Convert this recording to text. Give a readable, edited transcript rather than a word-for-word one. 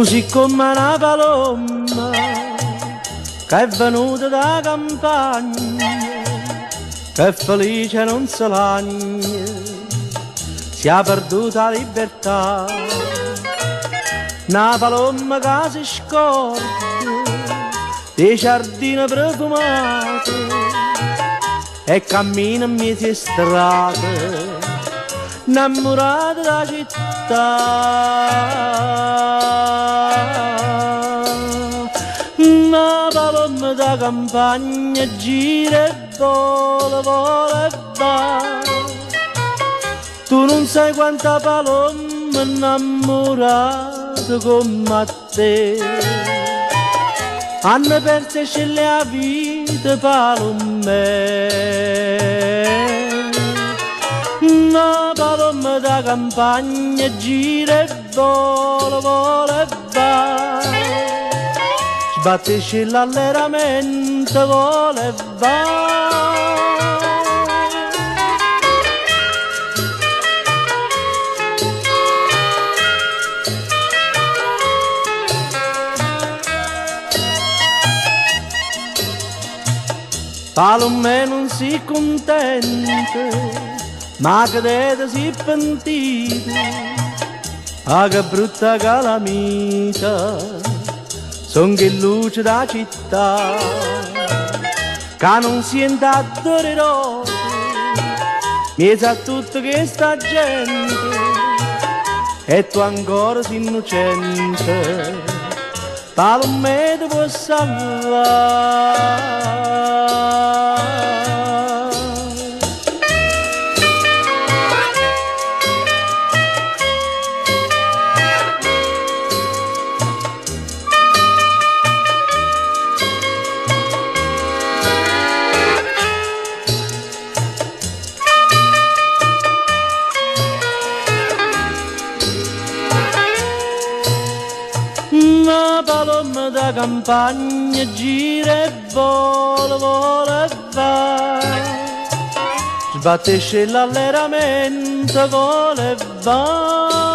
Si comm' 'na palomma che è venuta da campagna, che felice non se lagna, si è perduta la libertà. 'Na palomma che si scorda dei giardini profumati e cammina in mezzo 'e strade, 'nnammurata d' 'a città. 'Na palomma d' 'a campagna gira e vola, vola e va. Tu nun sai quanta palomme 'nnammurate comm'a te. Hanno perso 'e scelle 'a vita palummè. 'Na palomma d' 'a campagna gira e vola, vola e va. Sbatte 'e scelle alleramente, vola e va. Palummè nun si cuntenta, ma che te si pentita, ah che brutta calamita, son che luce da città, che non siente addore rose, miezz a tutta questa gente, e tu ancora sei innocente, Palummè te può salvà. 'Na palomma da campagna gira e vola, vola e va. Sbatte 'e scelle alleramente, vola e va.